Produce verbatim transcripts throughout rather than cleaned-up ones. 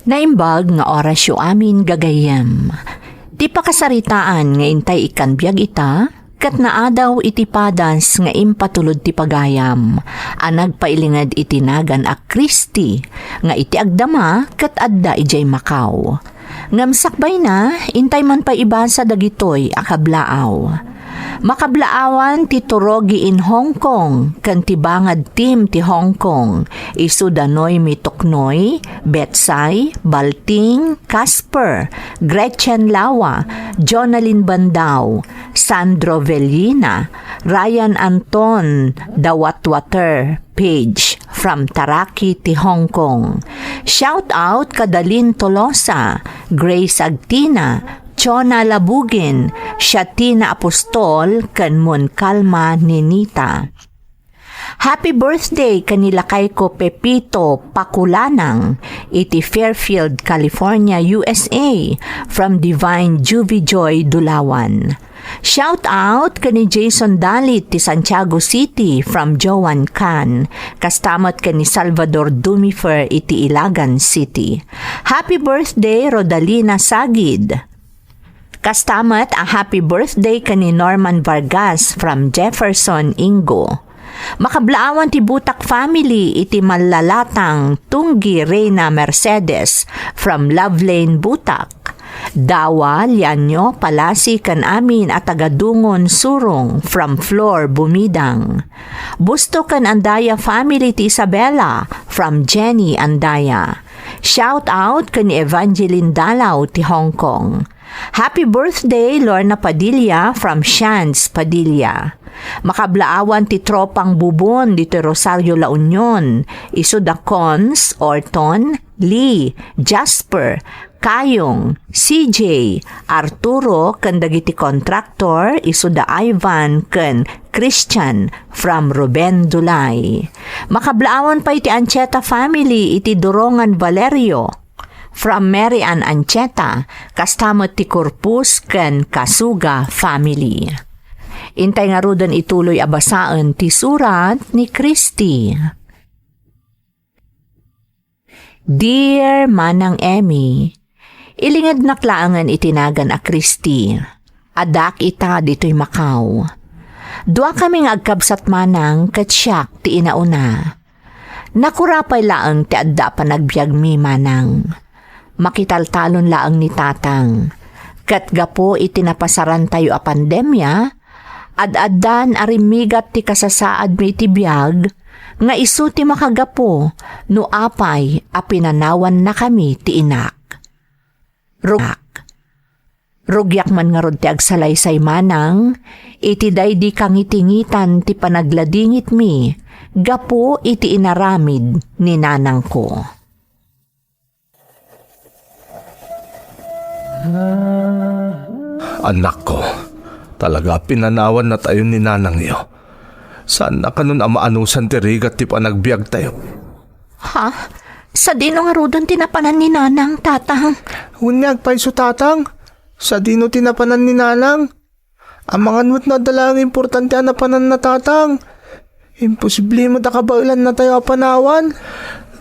Naimbag nga orasyo amin, gagayyem. Ti pakasaritaan nga intay ikkan biag ita, ket naadaw iti padas nga impatulod ti pagayam a nagpailinged iti nagan a Kristi nga iti agdama ket adda idiay Macau. Ngem sakbayna, intay man pay ibasa dagitoy a kablaaw. Makablaawan ti Turogi in Hong Kong ken ti Bangad Team ti Hong Kong, isu da Noemi Toknoy, Betsay, Balting, Casper, Gretchen Lawa, Jonalyn Bandao, Sandro Vellina, Ryan Anton, The Watwater Page from Taraki ti Hong Kong. Shout out kada Lynn Tolosa, Grace Agtina, Chona Labugin, Shatina Apostol, ken Mon Kalma Ninita. Happy birthday ken ni lakayko Pepito Pakulanang iti Fairfield, California, U S A, from Divine Juvie Joy Dulawan. Shout out ken ni Jason Dalit ti Santiago City from Joan Can, kasta met ken ni Salvador Dumifer iti Ilagan City. Happy birthday, Rodalina Sagid! Kasta met a happy birthday ken ni Norman Vargas from Jefferson, Ingo. Makablaawan ti Butak family iti Mallalatang, Tunggi Reina Mercedes from Lovelane, Butak. Dawa, Lianyo, Palasi ken amin a taga Dungon, Surong from Flor Bumidang. Busto ken Andaya family ti Isabela from Jenny Andaya. Shout out ken ni Evangeline Dalaw ti Hong Kong. Happy birthday, Lorna Padilla from Shans Padilla. Makablaawan ti tropang Bubon ditoy Rosario, La Union. Isu da Cons, Orton, Lee, Jasper, Kayong, C J, Arturo, ken dagiti kontraktor, isu da Ivan ken Christian from Ruben Dulay. Makablaawan pay ti Ancheta family iti Durongan, Valerio. From Mary Ann Ancheta, kasta met ti Corpus ken Kasuga family. Intay ngaruden ituloy a basaen ti surat ni Christy. Dear Manang Emmy, ilingednak laengen iti nagan a Christy. Addaak ita ditoy Macau. Duakami nga agkabsat manang ket siak ti inauna. Nakurapay laeng ti adda a panagbiagmi, manang. Makitaltalon laeng ni tatang. Ket gapu iti napasarantayo a pandemia, ad-addan a rimmigat ti kasasaadmi iti biag nga isu ti makagapu no apay a pinanawannakami ti inak. Rugak. Rugiak man ngarud ti agsalaysay manang iti daydi kangitingitan ti panagladingitmi gapu iti inaramid ni nanangko. Annakko, talaga a pinanawannatayo ni nanangyo. Saanna kanon a maanusan ti rigat ti panagbiagtayo. Ha? Sadino ngaruden ti napanan ni nanang, tatang? Wen nga agpayso, tatang. Sadino ti napanan ni nanang? Amangan met no adda laeng importante a napananna, tatang. Imposible met a kabaelannatayo a panawan.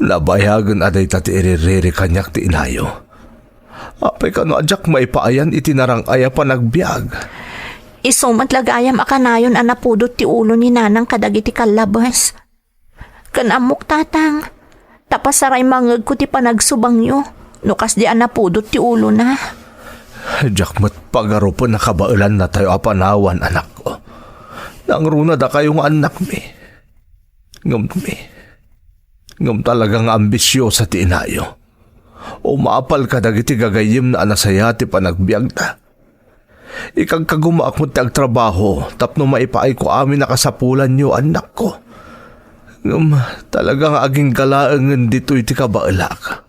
Nabayagen a dayta ti iririri kaniak ti inayo. Apay kano a diak maipaayan iti narang-ay a panagbiag? Isu met la gayam a kanayon a napudot ti ulo ni nanang kadagiti kallabes. Ken ammok, tatang, ta pasaray mangngegko ti panagsubangyo no kasdi a napudot ti ulona. Diak met pagarupen a kabaelannatayo a panawan, anakko. Nangruna dakayo nga annakmi. Ngem mi, ngem talaga nga ambisiosa ti inayo. Umapal kadagiti gagayyemna a nasayaat ti panagbiagda. Ikagkagumaak met ti agtrabaho tapno maipaayko amin a kasapulanyo, annakko. Ngem talaga nga agingga laengen ditoy ti kabaelak.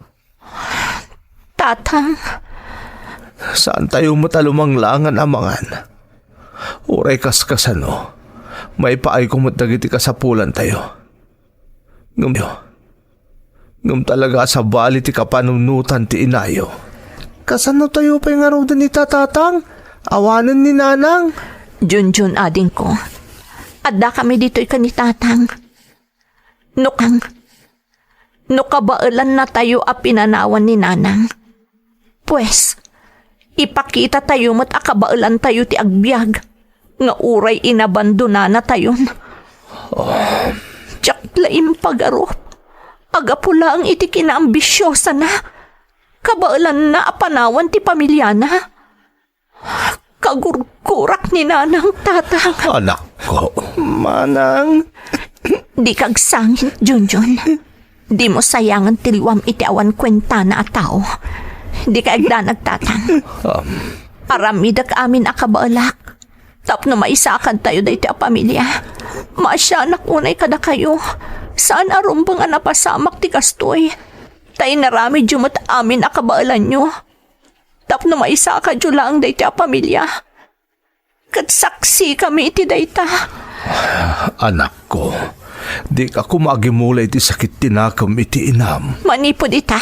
Tatang. Saantayo met a lumanglangan a mangan. Uray kaskasano, maipaayko met dagiti kasapulantayo. Ngem, ngem talaga a sabali ti kapanunotan ti inayo. Kasano tayo pay ngaruden ita, tatang? Awanen ni nanang? Junjun, adingko. Addakami ditoy ken ni tatang. Nukang, No kabaelannatayo a pinanawan ni Nanang, pues, ipakitatayo met a kabaelantayo ti agbiag nga uray inabandonanatayon. Diak la impagarup a gapu laeng iti kinaambisiosana, kabaelanna a panawan ti pamiliana. Kagurgurak ni Nanang, Tatang. Anakko. Manang. Dika agsangit, Junjun. Dimo sayangen ti liwam iti awan kuentana a tao. Dika agdanag, Tatang. Um. Aramidek amin a kabaelak. Tapno maisakantayo daytoy a pamilia. Maasianak unay kadakayo. Saan a rumbeng a napasamak ti kastoy. Ta inaramidyo met amin a kabaelanyo. Tapno maisakadyo laeng daytoy a pamilia. Ket saksikami iti dayta. Anakko, dika koma agimula iti sakit ti nakem iti inam. Manipud ita,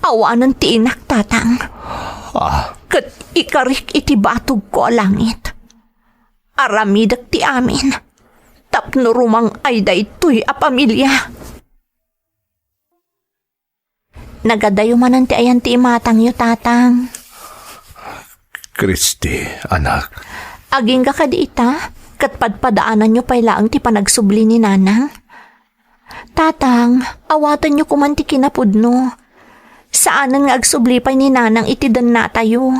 awanen ti inak, Tatang. Ah. Ket ikarik iti batogko a langit. Aramidek ti amin. Tapno rumang-ay daytoy a pamilia. Nagadayo manen ti ayan ti imatangyo, Tatang. Kristi, anak. Agingga kadi ita, ket padpadaananyo pay laeng ti panagsubli ni Nanang. Tatang, awatenyo koman ti kinapudno. Saanen nga agsubli pay ni Nanang iti dennatayo.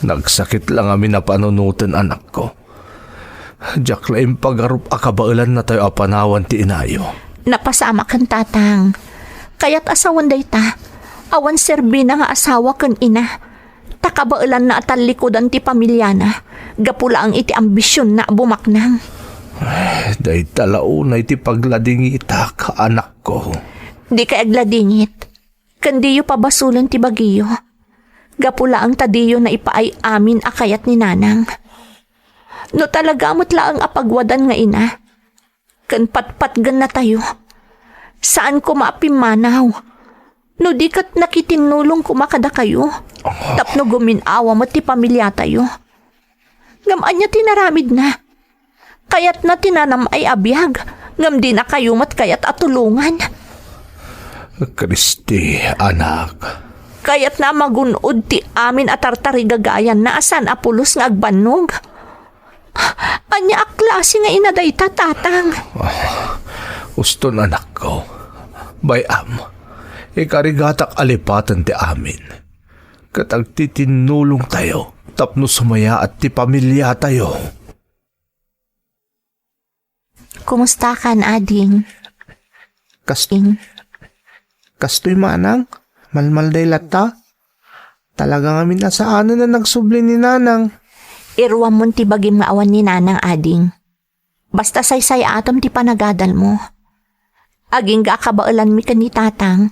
Nagsakit la ngamin a panunoten, anakko. Diak la impagarup a kabaelannatayo a panawan ti inayo. Napasamaken, Tatang. Kayat a sawen dayta, awan serbina nga asawa ken ina. Ta kabaelanna a tallikudan ti pamiliana, gapu laeng iti ambisionna a bumaknang. Dayta la unay ti pagladingitak, anakko. Dikay agladingit. Ken diyo pabasolen ti bagiyo. Gapu laeng ta diyo naipaay amin a kayat ni Nanang. No talaga met laeng a pagwadan nga ina, ken patpatgennatayo, saan koma a pimmanaw. No di ket nakitinnulong koma kadakayo, tapno gumin-awa met ti pamiliatayo. Ngem ania ti naramidna? Kayatna ti nanam-ay a biag, ngem dinakayo met kayat a tulongan. Kristi, anak. Kayatna a magun-od ti amin a tartarigagayanna a saan a pulos nga agbannog. Ania a klase nga ina dayta, Tatang? Ah, uston, anakko. Bay-am, ikarigatak a lipaten ti amin. Ket agtitinnulongtayo tapno sumayaat ti pamiliatayo. Kumustakan, ading? Kas-, Ing? Kastoy, manang, malmalday latta. Talaga ngamin a saanen a nagsubli ni Nanang. Iruammon ti bagim nga awan ni Nanang, ading. Basta saysayaatem ti panagadalmo. Agingga a kabaelanmi ken ni Tatang,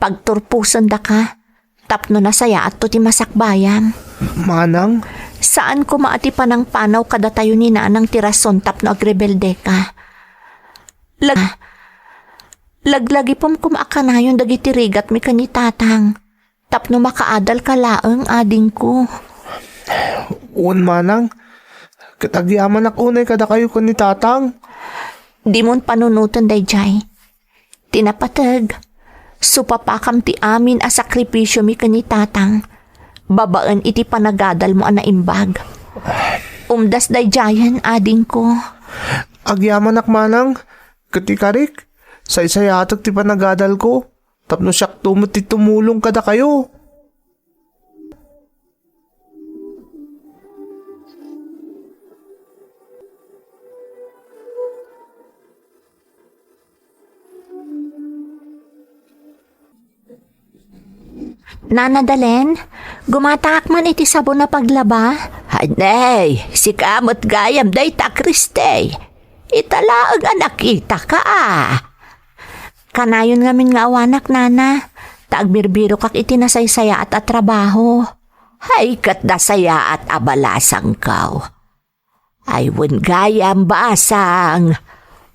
pagturposendaka tapno nasayaatto ti masakbayam. Manang? Saan koma a ti panangpanaw kadatayo ni Nanang ti rason tapno agrebeldeka. Lag-, laglagipem koma a kanayon dagiti rigatmi ken ni Tatang. Tapno makaadalka laeng, adingko. Wen, manang, ket agyamanak unay kadakayo ken ni Tatang. Dimon panunoten daydiay. Ti napateg, supapakam ti amin a sakripisiomi ken ni Tatang, babaen iti panagadalmo a naimbag. Umdas daydiayen, adingko. Agyamanak, manang, ket ikarik, saysayaatek ti panagadalko. Tapno siakto met ti tumulong kadakayo. Nana Dalen, gumataak man iti sabon a paglaba? Ay, nay, sika met gayam dayta, Kristey. Ita laeng a nakitaka, a. Kanayon ngamin nga awanak, nana, ta agbirbirokak iti nasaysayaat a trabaho. Ay, ket nasayaat a balasangko. Ay, wen gayam, basang.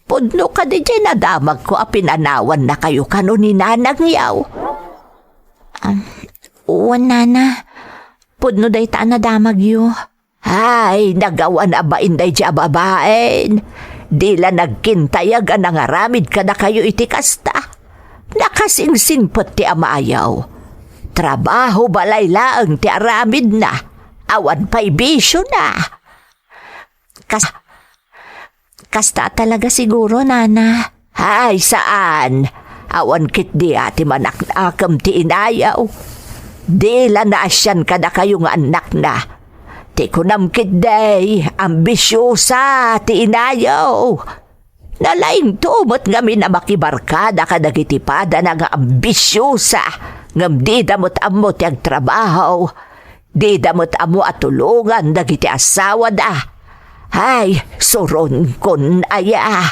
Pudno kadi diay nadamagko a pinanawannakayo kano ni nanangyo? Am, wen, nana. Pudno dayta a nadamagyo. Ay, nagawan a bain daydiay a babaen. Di la nagkintayag a nangaramid kadakayo iti kasta. Nakasingsingpet ti amayo. Trabaho balay laeng ti aramidna. Awan pay bisiona. Kas-, kasta talaga siguro, Nana. Ay, saan. Awan ketdi a ti manaknakem ti inayo. Di la naasian kadakayo nga annakna. Ti kunam ketdi, ambisiosa ti inayo. Nalaingto met ngamin a makibarkada kadagiti padana nga ambisiosa, ngem dida met ammo ti agtrabaho. Dida met ammo a tulongan dagiti asawada. Ay, suronkon aya.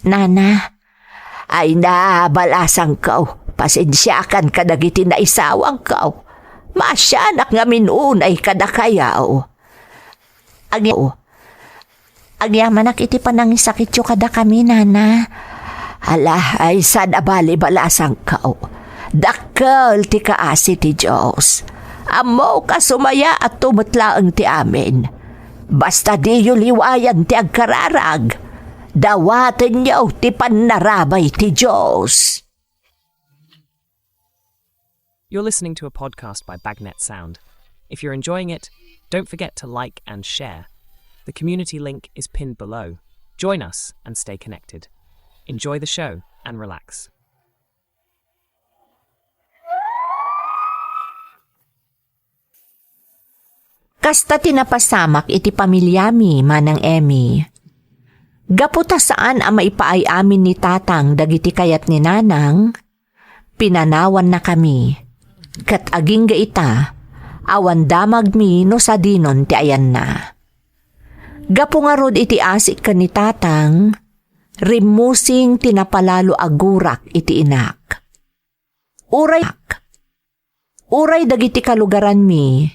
Nana. Ay na, balasangko. Pasensiakan kadagiti naisawangko. Maasianak ngamin unay kadakayo. Agi-, Agyamanak iti panangisakityo kadakami, Nana. Ala, ay saan a bali, balasangko. Dakkel ti kaasi ti Dios. Ammok a sumayaatto met laeng ti amin. Basta diyo liwayan ti agkararag. Dawatenyo ti pannarabay ti Dios. You're listening to a podcast by Bagnet Sound. If you're enjoying it, don't forget to like and share. The community link is pinned below. Join us and stay connected. Enjoy the show and relax. Kasta ti napasamak iti pamiliami, Manang Emmy. Gapu ta saan a maipaay amin ni Tatang dagiti kayat ni Nanang, pinanawannakami, ket agingga ita, awan damagmi no sadinon ti ayanna. Gapu ngarud iti asik ken ni Tatang, rimmusing ti napalalo a gurak iti inak. Uray, uray dagiti kalugaranmi,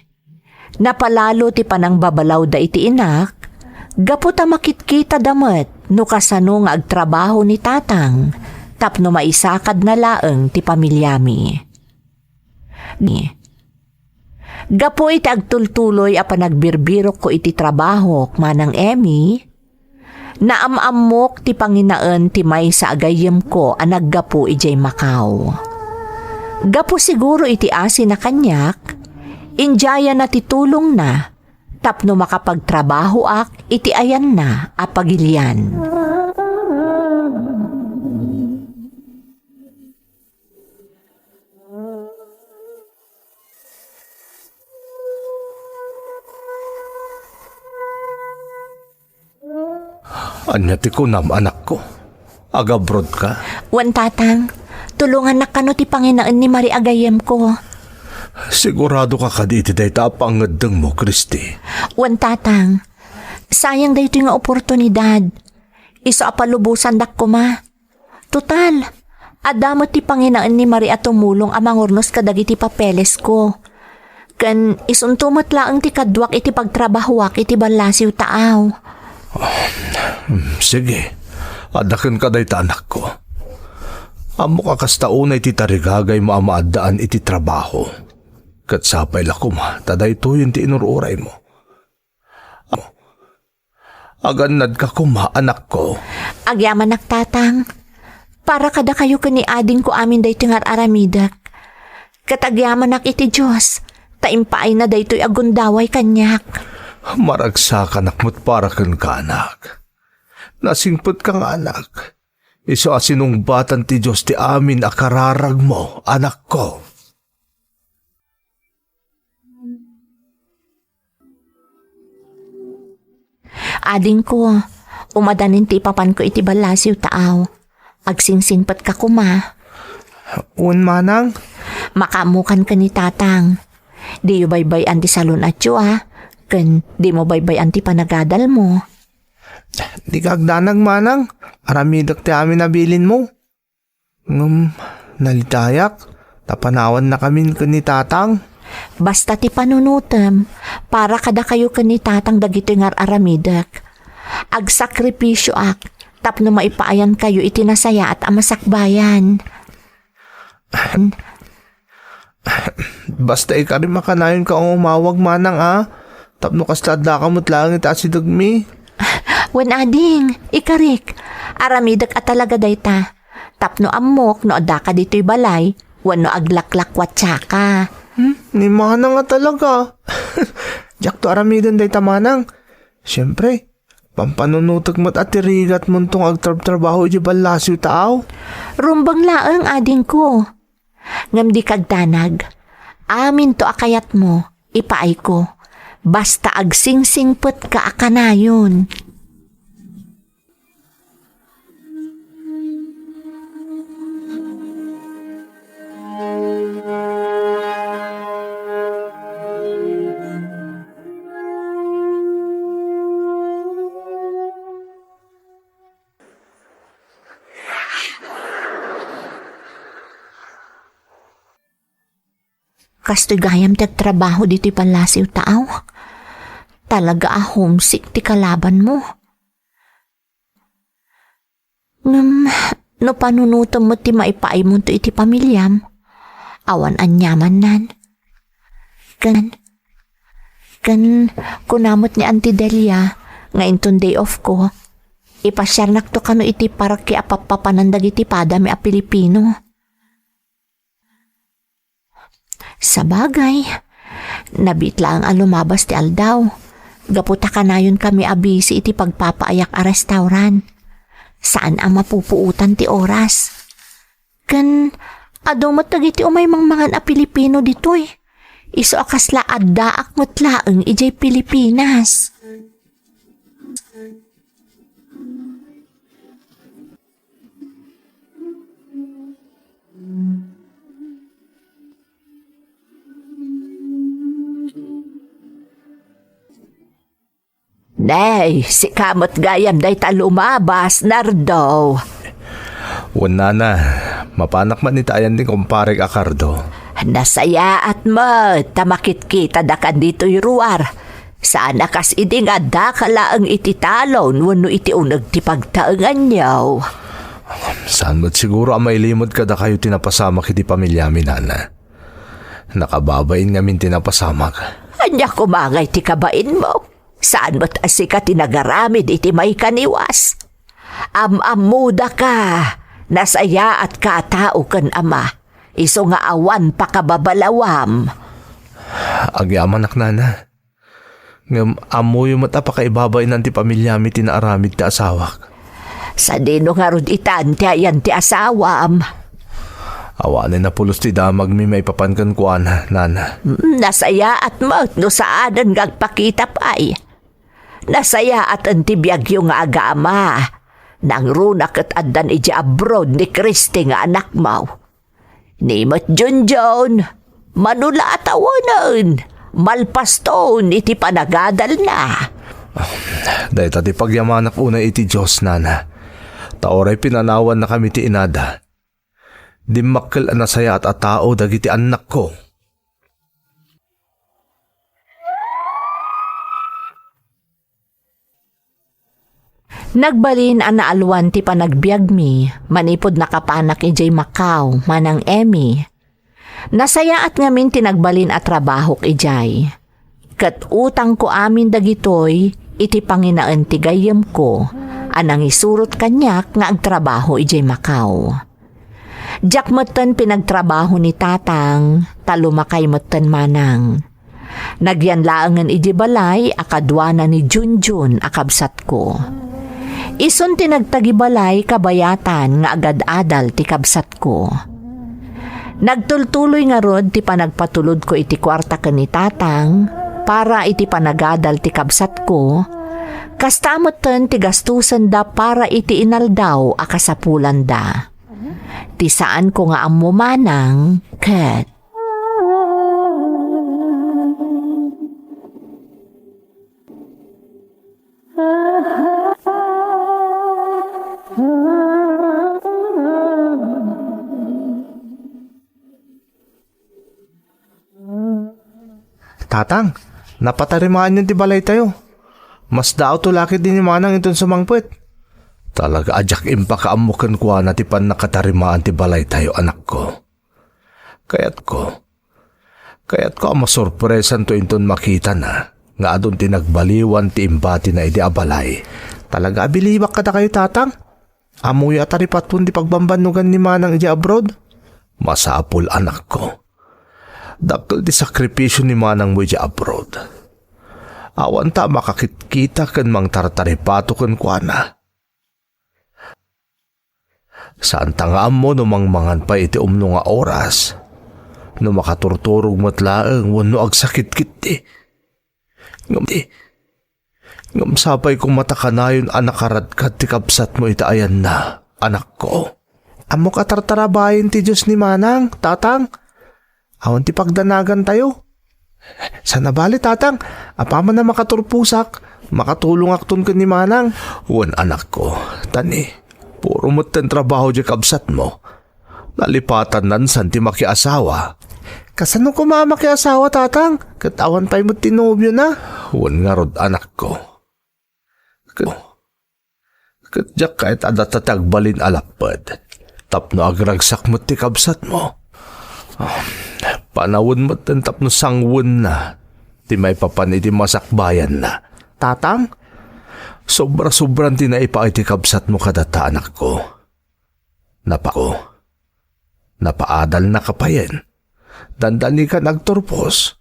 napalalo ti panangbabalawda iti inak, gapu ta makitkitada met no kasano nga agtrabaho ni Tatang tapno maisakadna laeng ti pamiliami. Ni, gapu iti agtultuloy a panagbirbirokko iti trabahok, Manang Emmy, naam-ammok ti panginaen ti maysa a gayyemko a naggapu idiay Macau. Gapu siguro iti asina kaniak, indiayana ti tulongna tapno makapagtrabahoak iti ayanna a pagilian. Ania ti kunam, anakko? Agabrodka? Wen, Tatang. Tulongannak kano ti panginaen ni Marie a gayyemko. Siguradoka kadi iti dayta a pangngeddengmo, Christy? Wen, Tatang. Sayang daytoy nga oportunidad. Isu a palubosandak koma. Total, adda met ti panginaen ni Marie a tumulong a mangurnos kadagiti papelesko. Ken isunto met laeng ti kaduak iti pagtrabahoak iti ballasiw taaw. Hmm, sige. Adda kenka dayta, anakko. Ammok a kasta unay ti tarigagaymo a maaddaan iti trabaho. Ket sapay la koma ta daytoyen ti inur-uraymo. Agannadka koma, anakko. Agyamanak, Tatang. Para kadakayo ken ni adingko amin daytoy nga ar-aramidek. Ket agyamanak iti Dios, ta impaayna daytoy a gundaway kaniak. Maragsakanak met para kenka, anak. Nasingpetka nga anak. Isu a sinungbatan ti Dios ti amin a kararagmo, anakko. Adingko, umadanin ti ipapanko iti ballasiw taaw. Agsingsingpetka koma. Wen, manang? Makaammokan ken ni Tatang. Diyo baybay-an ti salun-atyo, a. Ken dimo baybay-an ti panagadalmo. Dika agdanag, manang. Aramidek ti amin a bilinmo. Ngem, nalitayak, ta panawannakamin ken ni Tatang. Basta ti panunotem, para kadakayo ken ni Tatang dagitoy nga ar-aramidek. Agsakripisioak tapno maipaayankayo iti nasayaat a masakbayan. Basta ikarim a kanayonka nga umawag, manang, a, tapno kasla addaka met laeng iti asidegmi. Wen ading, ikarik, aramidek a talaga dayta. Tapno ammok no addaka ditoy balay, wenno aglaklakwatsaka. Hmm? Ni manang a talaga. Diakto aramiden dayta manang. Siempre, pampanunotek met a ti rigatmonto nga agtrabtrabaho iti ballasiw taaw. Rumbeng laeng adingko. Ngem di kagdanag, aminto a kayatmo, ipaayko. Basta agsingsingpetka a kanayon. Kastoy gayam ti agtrabaho ditoy pallasiw taaw. Talaga a homesick ti kalabanmo. Ngem, no panunotem met ti maipaaymonto iti pamiliam, awan aniamannan. Ken, ken, kuna met ni Auntie Delia nga inton day off ko, ipasiarnakto kano iti parrokia a pappapanan dagiti padami a Pilipino. Sabagay, nabiit laeng a lumabas ti aldaw. Gapu ta kanayonkami a busy iti pagpapaayak a restaurant. Saan a mapupuotan ti oras. Ken, adu met dagiti umay mangmangan a Pilipino ditoy. Isu a kasla addaak met laeng idiay Pilipinas. Nay, sika met gayam dayta lumabas, Nardo. Wen, nana, mapanak met ita ayan ni kumparek a Cardo. Nasayaat met ta makitkitadakan ditoy ruar. Saan a kas idi nga addaka laeng iti talon wenno iti uneg ti pagtaenganyo. Saan met siguro a mailimod kadakayo ti napasamak iti pamiliami, nana. Nakababain ngamin ti napasamak. Ania koma ngay ti kabainmo? Saan met a sika ti nagaramid iti maikaniwas? Am-ammodaka, nasayaatka a tao ken ama, isu nga awan pakababalawam. Agyamanak, nana. Ngem ammoyo met a pakaibabainan ti pamiliami ti naaramid ti asawak. Sadino ngarud itan ti ayan ti asawam? Awanen a pulos ti damagmi maipapan kenkuana, nana. Mm, nasayaat met no saanen nga agpakita pay. Nasayaaten ti biagyo nga agama. Nangruna ket addan idiay abroad ni Christy nga anakmo. Ni met Junjun, mano la a tawenen, malpaston iti panagadalna. Dayta ti pagyamanak unay iti Dios, nana. Ta uray pinanawannakami ti inada, dimmakkel a nasayaat a tao dagiti annakko. Nagbalin a naalwan ti panagbiagmi manipud nakapanak idiay Macau, Manang Emmy. Nasayaat ngamin ti nagbalin a trabahok idiay. Ket utangko amin dagitoy iti panginaen ti gayyemko a nangisurot kaniak nga agtrabaho idiay Macau. Diak metten pinagtrabaho ni Tatang, ta lumakay metten manang. Nagyan laengen idiay balay a kaduana ni Junjun a kabsatko. Isun ti nagtagibalay kabayatan nga agad-adal ti kabsatko. Nagtultuloy ngarud ti panagpatulodko iti kuarta ken ni Tatang para iti panagadal ti kabsatko, kasta metten ti gastosenda para iti inaldaw a kasapulanda. Ti saanko nga ammo manang ket. Tatang, napatarimaanyon ti balaytayo. Masdaawto la ketdi ni manang inton sumangpet. Talaga a diak impakaammo kenkuana ti pannakatarimaan ti balaytayo, anakko. Kayatko, kayatko a masurpresanto inton makitana nga adun ti nagbaliwan ti imbatina idi a balay. Talaga a bilibak kadakayo, Tatang. Ammoyo a taripatmon ti pagbambannogan ni Manang idiay abroad. Masapul, anakko. Dakkel ti sakripisio ni manangmo idiay abroad. Awan ta a makakitkita ken mangtartaripato kenkuana. Saanta nga ammo no mangmangan pay iti umno nga oras, no makaturturog met laeng wenno agsakit ketdi. Ngem, ngem sapay koma ta kanayon a nakaradkat ti kabsatmo iti ayanna, anakko. Ammok a tartarabayen ti Dios ni Manang, Tatang. Awan ti pagdanagantayo. Saan a bale, Tatang, apaman a makaturposak, makatulongakton ken ni Manang. Wen, anakko, ta ni, puro metten trabaho diay kabsatmo. Nalipatannan san ti makiasawa. Kasano koma a makiasawa, Tatang? Ket awan pay met ti nobiona. Wen ngarud, anakko. Ket, ket diak kayat a data ti agbalin a lapped tapno agragsak met ti kabsatmo. Ah, panawen metten tapno sangwenna ti maipapan iti masakbayanna. Tatang? Sobra-sobran ti naipaay ti kabsatmo kadata, anakko. Napako. Napaadalnaka payen. Dandanikan agturpos.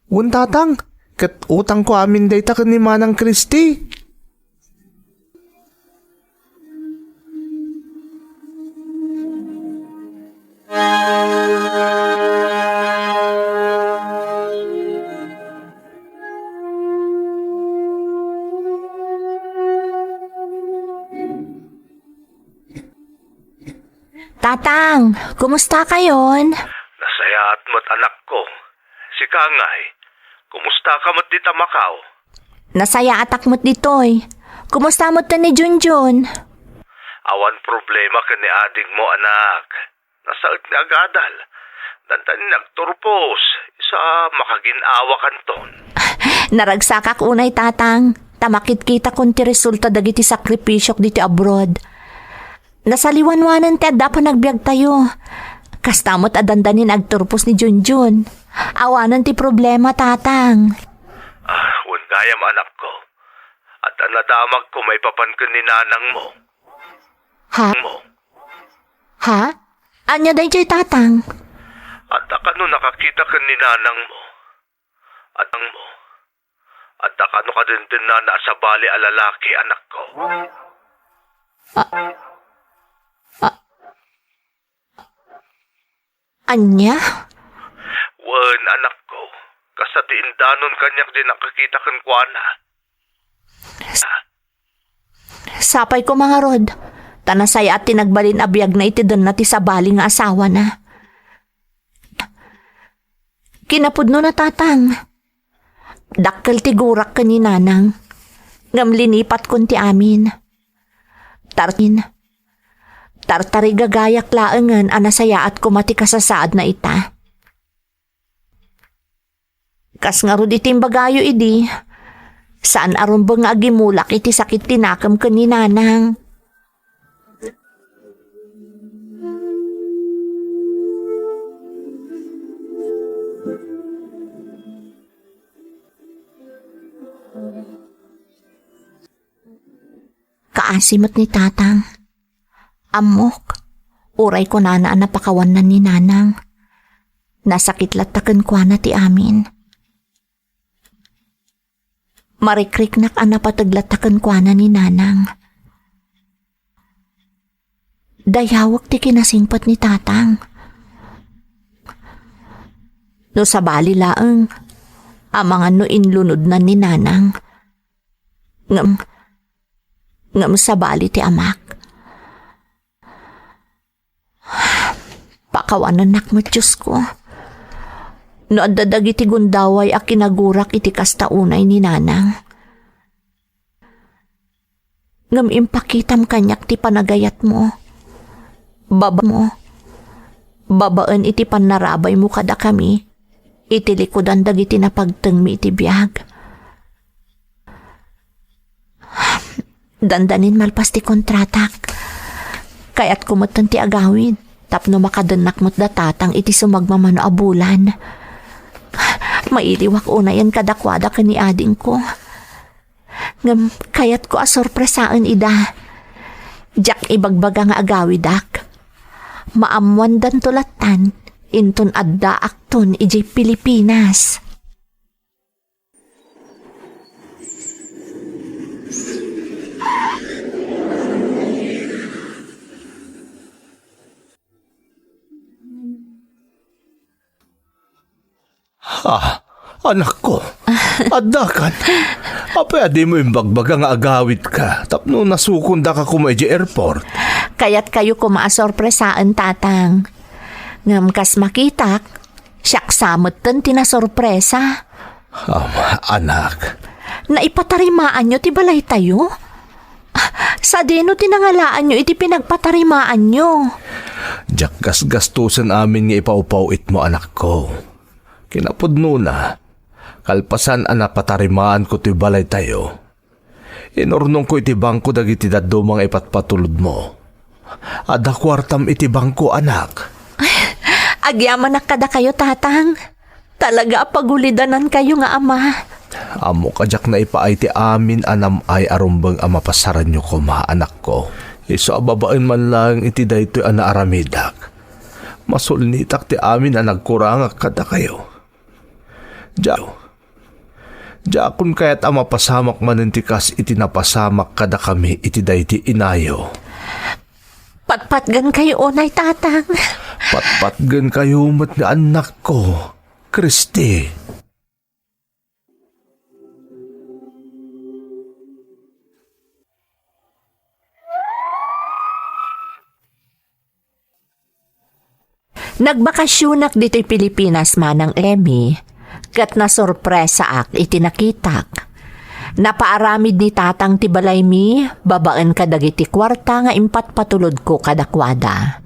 Wen, Tatang, ket utangko amin dayta ken ni Manang Kristi. Tatang, kumusta kayon? Nasayaat met, anakko. Sika ngay, kumusta ka met dita Macau? Nasayaatak met ditoy. Kumusta met ni Junjun? Awan problema ken ni adingmo, anak. Nasaet nga agadal. Dandani nga agturpos, isa makagin-awakanton. Naragsakak unay, Tatang, ta makitkitakon ti resulta dagiti sakripisiok ditoy abroad. Nasaliwanwanen ti adda panagbiagtayo. Kasta met a dandani nga agturpos ni Junjun. Awanen ti problema, Tatang. Ah, wen gayam, anakko. Adda nadamagko maipapan ken ni nanangmo. Ha? Mo. Ha? Ania daytoy, Tatang? Adda kano nakakita ken ni nanangmo? Adda mo. Adda kano kadendennana a sabali a lalaki, anakko? Ah. Ah. Ania? Wen, anakko. Kasta ti indanon kaniak diay nakakita kenkuana. Sapay koma ngarud, ta nasayaat ti nagbalin a biagna iti denna ti sabali nga asawana. Kinapudnona, Tatang. Dakkel ti gurak ken ni Nanang, ngem linipatkon ti amin. Tartin, tartarigagayak laengen a nasayaat koma ti kasasaadna ita. Kas ngarud iti imbagayo idi, saan a rumbeng nga agimulak iti sakit ti nakem ken ni Nanang. Kaasi met ni Tatang. Ammok, uray kunana a napakawanna ni Nanang, nasakit latta kenkuana ti amin. Marikriknak a napateg latta kenkuana ni Nanang. Dayawek ti kinasingpet ni Tatang. No sabali laeng, amangan no inlunodnan ni Nanang. Ngem, ngem sabali ti amak. Pakawanennak met, Diosko. No adda dagiti gundaway a kinagurak iti kasta unay ni Nanang. Ngem impakitam kaniak ti panagayatmo. Babamo. Babaen iti pannarabaymo kadakami iti likudan dagiti napagtengmi iti biag. Dandanin malpas ti kontratak. Kayatko metten ti agawid tapno makadennak met da Tatang iti sumagmamano a bulan. Mailiwak unayen kadakuada ken ni adingko. Ngem kayatko a sorpresaen ida. Diak ibagbaga nga agawidak. Maammoandanto lattan, inton addaakton idiay Pilipinas. Ah, anakko, addakan. Apay a dimo imbagbaga nga agawidka tapno nasukondaka koma idiay airport? Kayatkayo koma a sorpresaen, Tatang. Ngem kas makitak, siak sa metten ti nasorpresa. Am, anak. Naipatarimaanyo ti balaytayo? Ah, sadino ti nangalaanyo iti pinagpatarimaanyo? Diak gasgastosen amin nga ipawpawitmo, anakko. Kinapudnona, kalpasan a napatarimaanko ti balaytayo, inurnongko iti bangko dagiti dadduma nga ipatpatulodmo. Adda kuartam iti bangko, anak. Agyamanak kadakayo, Tatang. Talaga a pagulidanankayo nga ama. Ammok a diak naipaay ti amin a nam-ay a rumbeng a mapasaranyo koma, anakko. Isu a babaen man laeng iti daytoy a naaramidak, masulnitak ti amin a nagkurangak kadakayo. Diak, diakon kayat a mapasamak manen ti kas iti napasamak kadakami iti daydi inayo. Patpatgenkayo unay, Tatang. Patpatgenkayo met nga annakko, Kristi. Nagbakasionak ditoy Pilipinas, Manang Emmy, ket nasorpresaak iti nakitak. Napaaramid ni Tatang ti balaymi babaen kadagiti kuarta nga impatpatulodko kadakuada.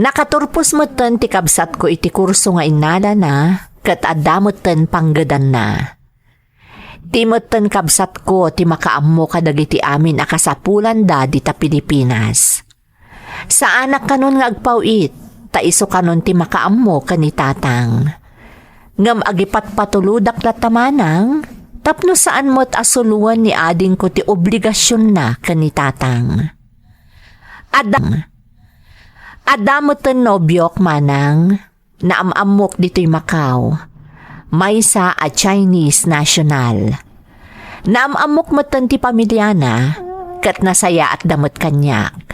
Nakaturpos metten ti kabsatko iti kurso nga innalana, ket adda metten panggedanna. Ti metten kabsatko ti makaammo kadagiti amin a kasapulanda dita Pilipinas. Saanak kanon nga agpaw-it, ta isu kanon ti makaammo ken ni Tatang. Ngem agipatpatulodak latta, Manang, tapno saan met a suloen ni adingko ti obligasionna ken ni Tatang. Adda, adda metten nobiok, Manang. Naam-ammok ditoy Macau. Maysa a Chinese national. Naam-ammok metten ti pamiliana, ket nasayaatda met kaniak.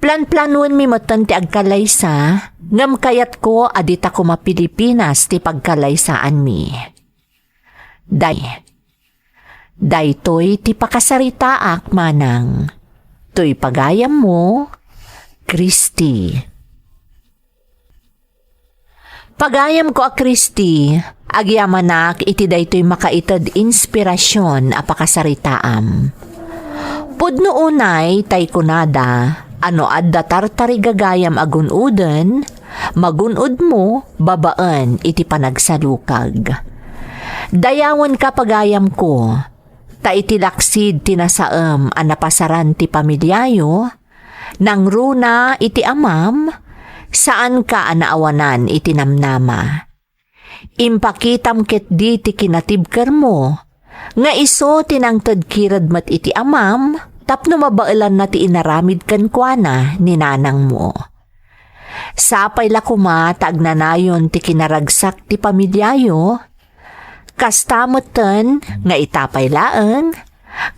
Planplanoenmi metten ti agkallaysa, ngem kayatko a dita koma Pilipinas ti pagkallaysaanmi. Day-, daytoy ti pakasaritaak, Manang. Toy pagayammo, Christy. Pagayamko a Christy, agyamanak iti daytoy makaited inspirasyon a pakasaritaam. Pudno unay tay kunada a no adda tartarigagayam a gun-oden, magun-odmo babaen iti panagsalukag. Dayawenka, pagayamko, ta iti laksid ti nasaem a napasaran ti pamiliayo, nangruna iti amam, saanka a naawanan iti namnama. Impakitam ketdi ti kinatibkermo, nga isu ti nangted kired met iti amam tapno mabaelanna ti inaramid kenkuana ni nanangmo. Sapay la koma ta agnanayon ti kinaragsak ti pamiliayo, kasta metten nga ita pay laeng,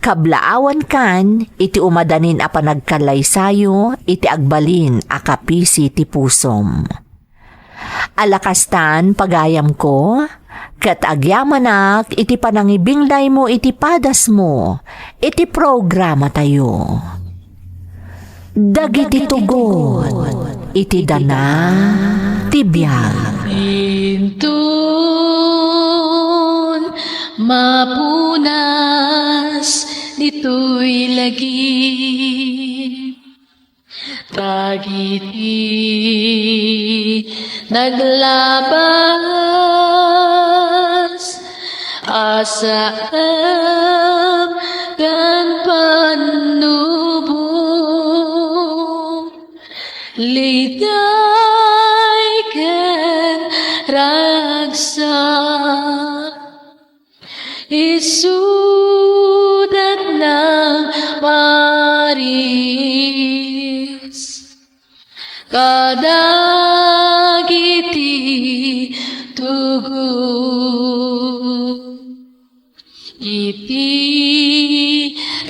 kablaawankan iti umadanin a panagkallaysayo iti agbalin a kapisi ti pusom. Ala kastan, pagayamko, ket agyamanak iti panangibinglaymo iti padasmo iti programatayo. Dagiti tugot iti dana ti biag. Inton mapunas ditoy lagip, dagiti naglabas a saem ken pannubo, liday ken ragsak. Isu Maris kadagiti tugot iti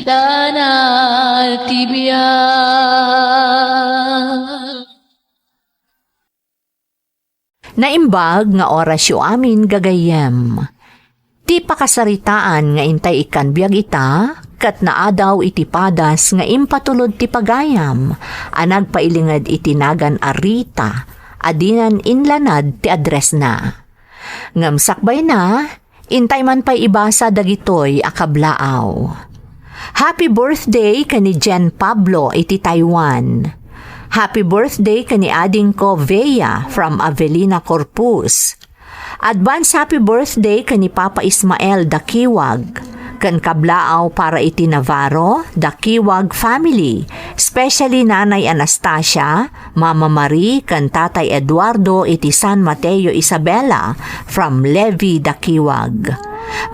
danag ti biag. Naimbag nga orasyo amin, gagayyem. Ti pakasaritaan nga intay ikkan biag ita, ket naadaw iti padas nga impatulod ti pagayam a nagpailinged iti nagan a Rita a dinan inlanad ti addressna. Ngem sakbayna, intay man pay ibasa dagitoy a kablaaw. Happy birthday ken ni Jen Pablo iti Taiwan. Happy birthday ken ni adingko Vea from Avelina Corpus. Advance happy birthday ken ni Papa Ismael Dakiwag, ken kablaaw para iti Navarro Dakiwag family, especially Nanay Anastasia, Mama Marie, ken Tatay Eduardo iti San Mateo Isabela from Levi Dakiwag.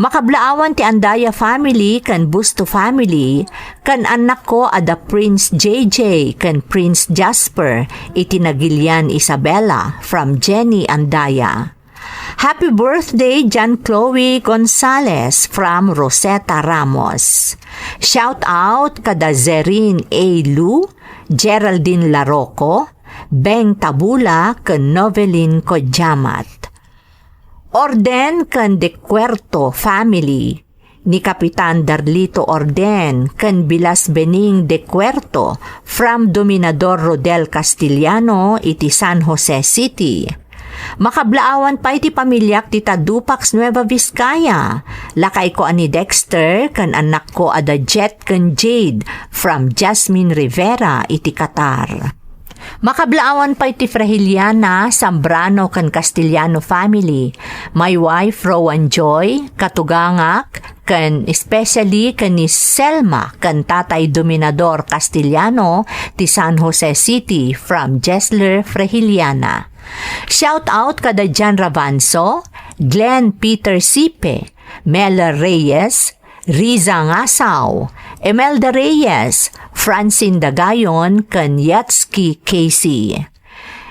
Makablaawan ti Andaya family ken Busto family, ken annakko a da Prince J J ken Prince Jasper iti Nagilian Isabela from Jenny Andaya. Happy birthday, John Chloe Gonzalez from Rosetta Ramos. Shout out kada Zerin A. Lu, Geraldine Laroco, Beng Tabula, ken Novelin Kodyamat. Orden ken De Cuerto family ni Kapitan Darlito Orden ken Bilas Bening De Cuerto from Dominador Rodel Castellano iti San Jose City. Makablaawan pay ti pamiliak dita Dupax, Nueva Vizcaya. Lakayko a ni Dexter ken annakko a da Jet ken Jade from Jasmine Rivera iti Qatar. Makablaawan pay ti Frahiliana, Zambrano ken Castellano family, my wife Rowan Joy, katugangak, ken especially ken ni Selma ken Tatay Dominador Castellano ti San Jose City from Jesler Frahiliana. Shout out kada Jan Rabanso, Glenn Peter Sipe, Mela Reyes, Riza Ngasaw, Imelda Reyes, Francine Dagayon, ken Yatski Casey.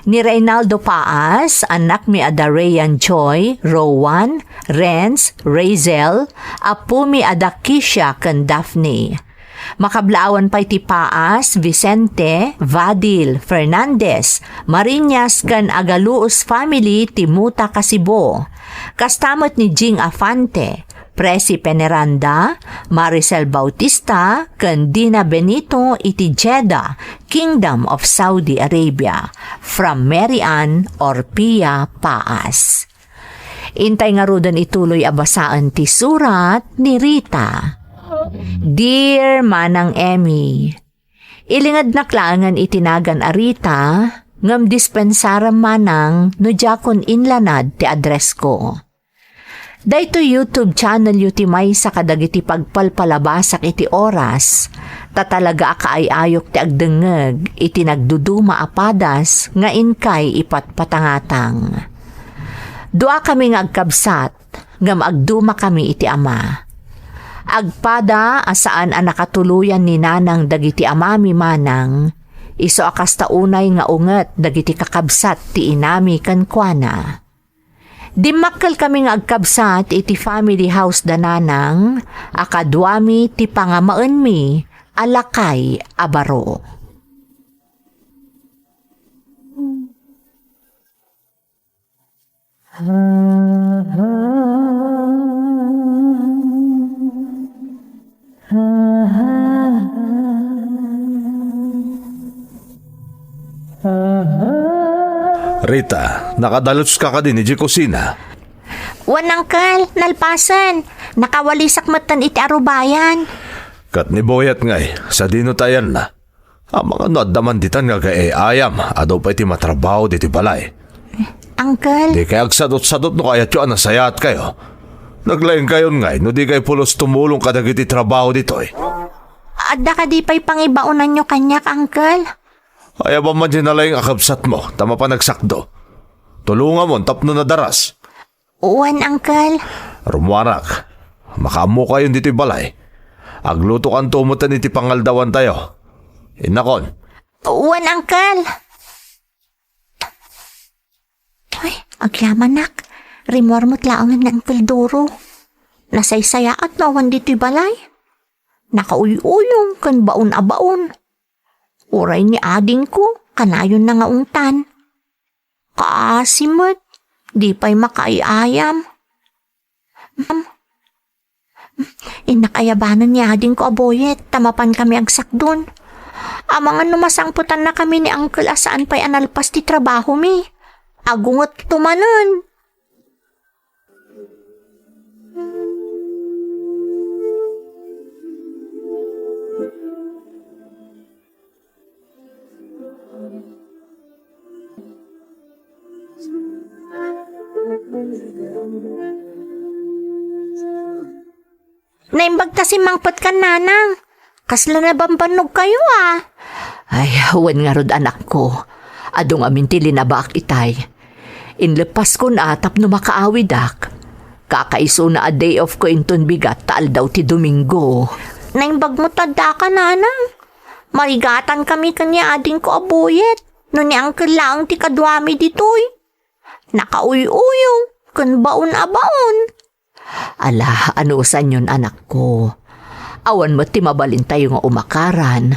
Ni Reynaldo Paas, annakmi a da Rayan Joy, Rowan, Renz, Razel, apumi a da Kisha ken Daphne. Makablaawan pay ti Paas, Vicente, Vadil, Fernandez, Mariñas ken Agaluos family ti Muta, Kasibo. Kasta met ni Jing Afante, Presi Peneranda, Maricel Bautista, ken Dina Benito iti Jeddah, Kingdom of Saudi Arabia, from Mary Ann Orpia Paas. Intay ngaruden ituloy a basaen ti surat ni Rita. Dear Manang Emmy, ilingednak laengen iti nagan a Rita, ngem dispensarem manang no diakon inlanad ti addressko. Daytoy YouTube channelyo ti maysa kadagiti pagpalpalabasak iti oras, ta talaga a kaay-ayok ti agdengngeg iti nagduduma a padas nga inkay ipatpatangatang. Duakami nga agkabsat, ngem agdumakami iti ama. Agpada a saan a nakatuloyan ni nanang dagiti amami manang, isu a kasta unay nga unget dagiti kakabsat ti inami kenkuana. Dimmakkelkami nga agkabsat iti family house da nanang a kaduami ti pangamaenmi a lakay a baro. Rita, nakadaluska kadin idiay kusina? Wen, Uncle, nalpasen. Nakawalisak metten iti arubayan. Ket ni Boyet ngay, sadino ti ayanna? Amangan no adda man ditan nga agay-ayam, adu pay ti matrabaho ditoy balay. Uncle? Dikay agsadutsadut no kayatyo a nasayaatkayo. Naglaingkayon ngay no dikay pulos tumulong kadagiti trabaho ditoy. Adda kadi pay pangibaonanyo kaniak, Uncle? Ayaban man diay nalaing a kabsatmo, ta mapan agsakdo. Tulongamon tapno nadaras. Wen, Uncle. Rummuarak, makaammokayon ditoy balay. Aglutokanto metten iti pangaldawantayo. Innakon. Wen, Uncle. Ay, agyamanak. Rimmuar met laengen ni Uncle Doro. Nasaysayaat no awan ditoy balay. Nakauy-uyong ken baon a baon. Uray ni adingko, kanayonna nga ungtan. Kaasi met, di pay makaay-ayam. Ma'am, innak ayabanen ni adingko a boyet ta mapankami agsakdon. Amangan no masangpetannakami ni Uncle a saan pay a nalpas ti trabahomi. Agungetto manen. Naimbag ta simmangpetkan, nanang. Kasla nabambannogkayo, a. Ay, wen ngarud, anakko. Adu ngamin ti linabaak itay. Inleppaskon a tapno makaawidak. Kakaisuna a day off ko inton bigat ta aldaw ti Domingo. Naimbag met ta addaka, nanang. Marigatankami ken ni adingko a boyet no ni Uncle laeng ti kaduami ditoy. Nakauy-uyong ken baon a baon. Ala, anusanyon, anakko. Awan met ti mabalintayo nga umakaran.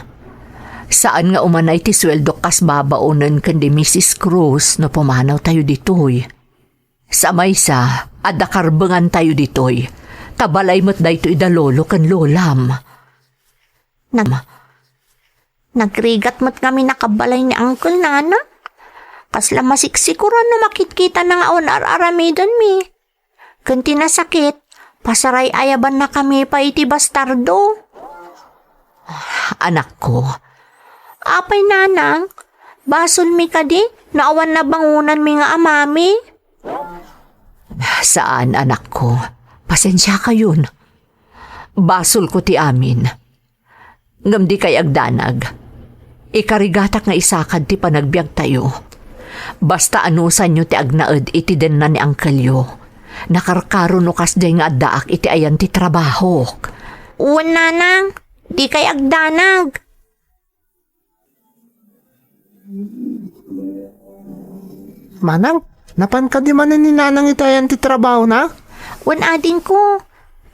Saan nga umanay ti sueldok kas babaonen ken ni Misis Cruz no pumanawtayo ditoy. Sa maysa, adda karbengantayo ditoy, ta balay met daytoy da lolo ken lolam. Nag-, nagrigat met ngamin a kabbalay ni Uncle, nanang. Kasla masiksikuran no makitkitana nga awan ar-aramidenmi. Ken ti nasakit, pasaray-ayabannakami pay iti bastardo. Anakko. Apay, nanang? Basolmi kadi no awan nabangonanmi nga amami? Saan, anakko. Pasensiakayon. Basolko ti amin. Ngem dikay agdanag. Ikarigatak nga isakad ti panagbiagtayo. Basta anusanyo ti agnaed iti denna ni angkelyo. Nakarkaro no kasdiay nga addaak iti ayan ti trabahok. Wen, nanang, dikay agdanag. Manang, napan kadi manen ni nanang iti ayan ti trabahona? Wen, adingko,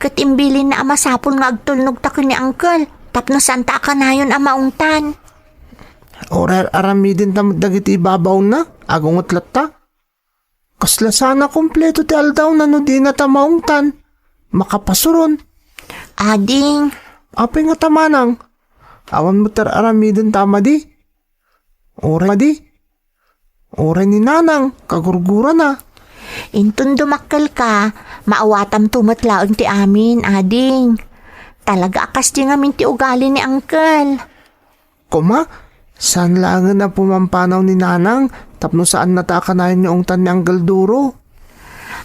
ket imbilinna a masapul nga agtulnogta ken ni angkel tapno saanta a kanayon a maungtan. Uray aramidenta met dagiti ibabaonna, agunget latta. Kasla saan a kompleto ti aldawna no dinata maungtan, makapasuron. Ading. Apay ngata, manang? Awan met ar-aramidenta a madi? Uray madi? Uray ni nanang, kagurgurana. Inton dumakkelka, maawatamto met laeng ti amin, ading. Talaga a kasdi ngamin ti ugali ni angkel. Koma, saan laengen a pumampanaw ni nanang tapno saannata a kanayon nga ungtan ni Angkel Duro?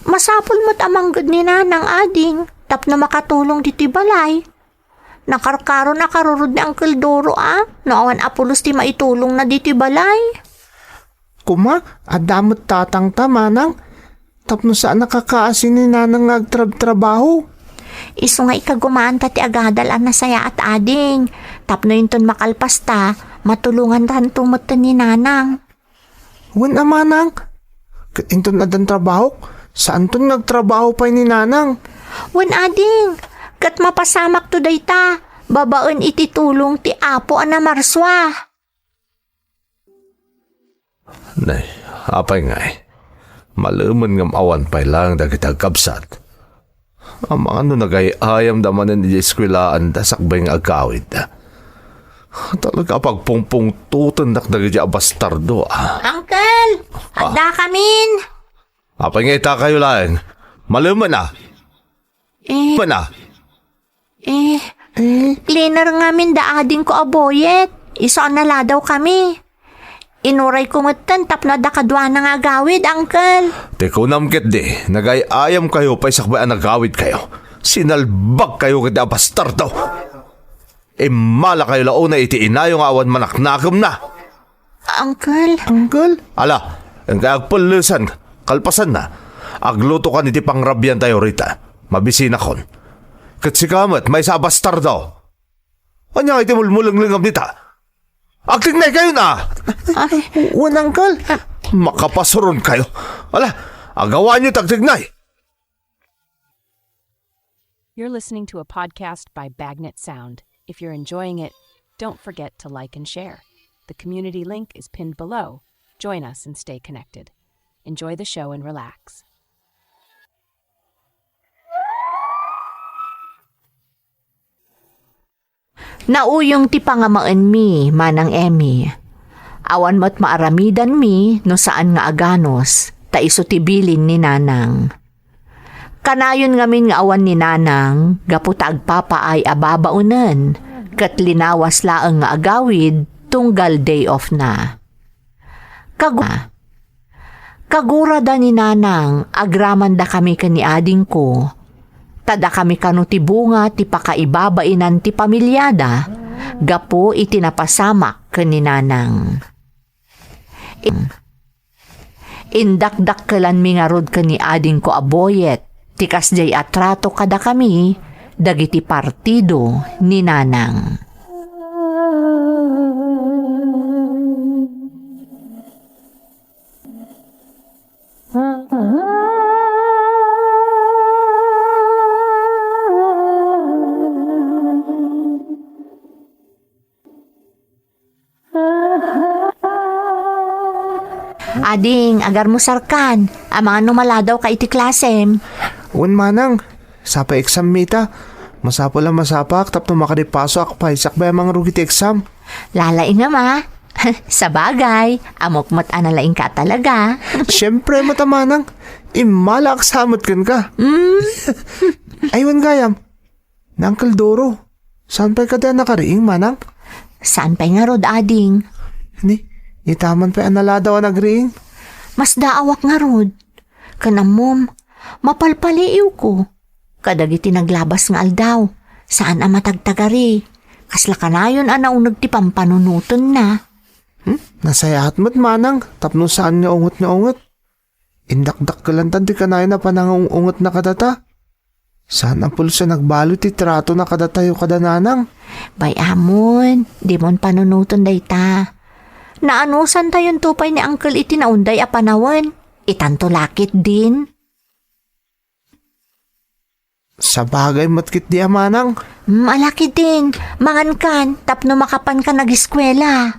Masapul met a mangged ni nanang, ading, tapno makatulong ditoy balay. Nakarkaron a karurod ni Angkel Duro a no awan a pulos ti maitulongna ditoy balay. Koma, adda met tatangta, manang, tapno saan a kakaasi ni nanang nga agtrabtrabaho. Isu nga ikagumaanta ti agadal a nasayaat, ading, tapno inton makalpasta, matulongantanto metten ni nanang. Wen a, manang, ket inton addan trabahok, saanton nga agtrabaho pay ni nanang. Wen, ading, ket mapasamakto dayta, babaen iti tulong ti Apo a namarsua. Nay, apay ngay? Malemen ngem awan pay laeng dagiti agkabsat. Amangan no nagay-ayamda manen iti eskuelaanda sakbay nga agkawidda. Talaga a pagpungpungtotendak dagiti a bastardo, a. Uncle! Ah. Addakamin! Apay nga itakayo laeng? Malemen a. Eh. Mana? Eh. Eh. Cleaner ngamin da adingko a boyet. Isu a naladawkami. Inurayko metten tapno adda kaduana nga agawid, uncle. Ti kunam ketdi, nagay-ayamkayo pay sakbay a nagawidkayo. Sinalbagkayo ketdi a bastardo. Immalakayo la unay iti inayo nga awan manaknakemna. Uncle. Uncle? Ala, inkay agpellesan, kalpasanna, aglutokan iti pangrabiantayo rita. Mabisinakon. Ket sika met, maysa a bastardo. Ania nga iti mulmulenglengam dita? Agtignay kayo na! Ay. Wen, Uncle. Makapasuron kayo. Ala, agawanyo ti agtignay. You're listening to a podcast by Bagnet Sound. If you're enjoying it, don't forget to like and share. The community link is pinned below. Join us and stay connected. Enjoy the show and relax. Nauyong ti pangamaenmi, Manang Emmy. Awan met maaramidanmi no saan nga aganos, ta isu ti bilin ni Nanang. Kanayon ngamin nga awan ni Nanang gapu ta agpapaay a babaonen, ket linawas laeng nga agawid tunggal day off na. Kagu-, kagurada ni Nanang agramandakami ken ni adingko, ta dakami kano ti bunga ti pakaibabainan ti pamiliada gapu iti napasamak ken ni Nanang. In-, indakdakkelanmi ngarud ken ni adingko a Boyet ti kasdiay a trato kadakami dagiti partido ni Nanang. Ading, agarmusarkan. Amangan no maladawka iti klasem. Wen, Manang, sapay exam mita. Masapul a masapak tapno makadipasoak pay sakbay a mangrugi ti exam. Lalaingam a. Sabagay, ammok met a nalaingka talaga. Siyempre met a, Manang. Immalaak sa met kenka. Mm. Ay, wen gayam. Ni Uncle Doro, saan pay kadi a nakariing, Manang? Saan pay ngarud, ading? Ni, itaman pay a naladaw a nagriing? Masdaawak ngarud. Ken ammom, mapalpaliiwko kadagiti naglabas nga aldaw, saan a matagtagari. Kasla kanayon a nauneg ti pampanunotenna. Hmm? Nasayaat met, Manang, tapno saan nga unget nga unget. Indakdakkelantan ti kanayon a panangang-ungetna kadata. Saan a pulos a nagbalud ti tratona kadatayo kada Nanang. Bay-amon, dimon panunoten dayta. Naanusantayon to pay ni Uncle iti naunday a panawen. Itanto lakit din. Sabagay met ketdi a, Manang. Mm, ala ketdin, mangankan tapno makapankan agiskuela.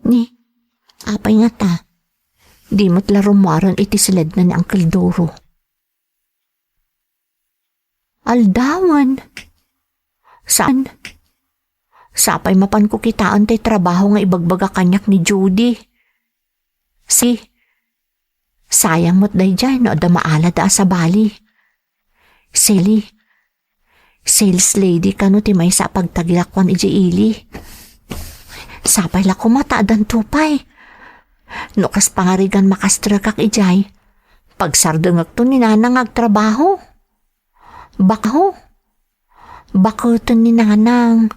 Ni, apay ngata? Di met la rummuaren iti siledna ni Uncle Doro. Aldawen. Saan? Sapay mapanko kitaen tay trabaho nga ibagbaga kaniak ni Judy. Si, sayang met daydiay no adda maalada a sabali. Sili, sales lady kano ti maysa a pagtagilakuan idiay ili. Sapay la koma ta addanto pay. No kas pangarigan makastrekak idiay, pagsardengekto ni Nanang nga agtrabaho. Bakaho. Baketen ni Nanang.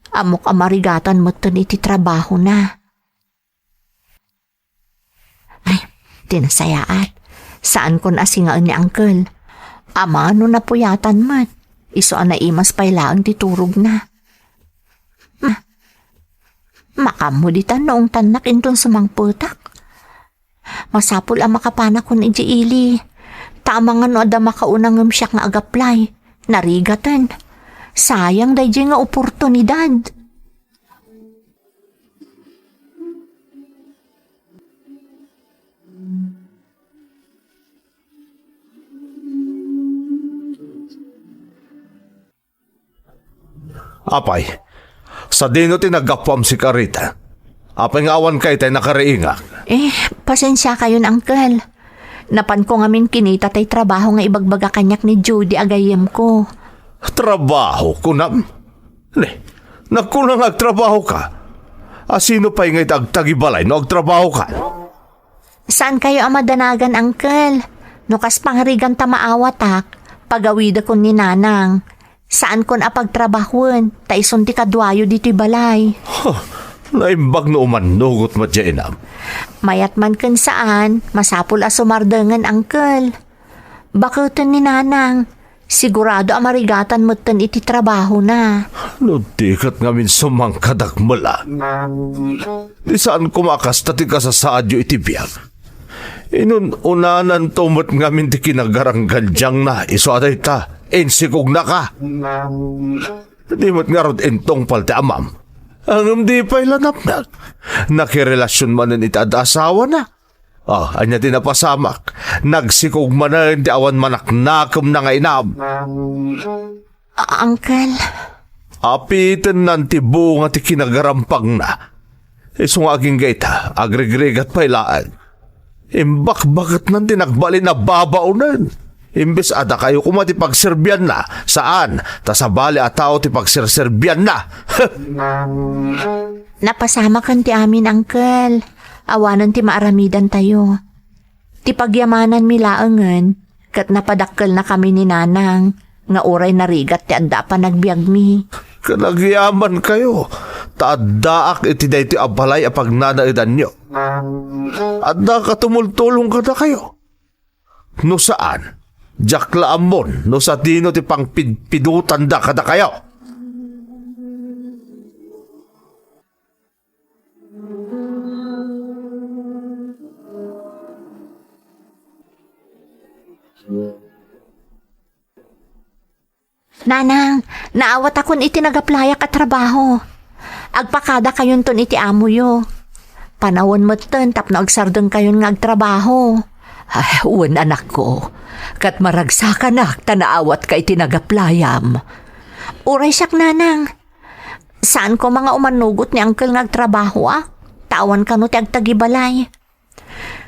Ammok a marigatan metten iti trabahona. Ay, ti nasayaat. Saankon a singaen ni Uncle. Amangan no napuyatan met. Isu a naimas pay laeng ti turogna. Ma-, makaammo ditan no ungtannak inton sumangpetak. Masapul a makapanakon idiay ili. Ta amangan no adda makauna ngem siak nga agaplay. Narigaten. Sayang daydiay nga oportunidad. Apay, sadino ti naggapuam sika, Rita? Apay nga awanka itay nakariingak? Eh, pasensiakayon, Uncle. Napanko ngamin kinita tay trabaho nga ibagbaga kaniak ni Judy a gayyemko. Trabaho, kunam? Ne, nagkuna nga agtrabahoka. A, sino pay nga ita agtagibalay no agtrabahoka? Saankayo a madanagan, Uncle. No kas pangarigan ta maawatak, pagawidekon ni Nanang. Saankon a pagtrabahoen, ta isun ti kaduayo ditoy balay. Huh, naimbag no umannugot met diay inam. Mayat man ken saan, masapul a sumardengen, Uncle. Baketen ni Nanang, sigurado a marigatan metten iti trabahona. No di ket ngamin sumangkadak mela, di saan koma a kasta ti kasasaadyo iti biag. Inun-unananto met ngamin ti kinagaranggandiangna, isu a dayta, insikognaka. Di met ngarud intungpal ti amam. Ngem di pay la napnak. Nakirelasion manen iti adda asawana. Ah, ania ti napasamak? Nagsikog manen ti awan manaknakemna nga inam. A-, Uncle. Apitennan ti bunga ti kinagarampangna. Isu nga agingga ita, agrigrigat pay laeng. Imbakbaketnan ti nagbalin a babaonen. Imbes a dakayo koma ti pagserbianna, saan, ta sabali a tao ti pagserserbianna. Napasamaken ti amin, Uncle. Awanen ti maaramidantayo. Ti pagyamananmi laengen, ket napadakkelnakami ni Nanang, nga uray narigat ti adda a panagbiagmi. Ket agyamankayo, ta addaak iti daytoy a balay a pagnanaedanyo. Adda a tumultulong kadakayo. No saan, diak la ammon no sadino ti pangpidpidutanda kadakayo. Nanang, naawatakon iti nagaplayak a trabaho. Agpakadakayonton iti amoyo. Panawen metten tapno agsardengkayon nga agtrabaho. Ay, wen, anakko. Ket maragsakanak ta naawatka iti nagaplayam. Uray siak, Nanang. Saan koma nga umanugot ni Uncle nga agtrabaho, a? Ta awan kano ti agtagibalay.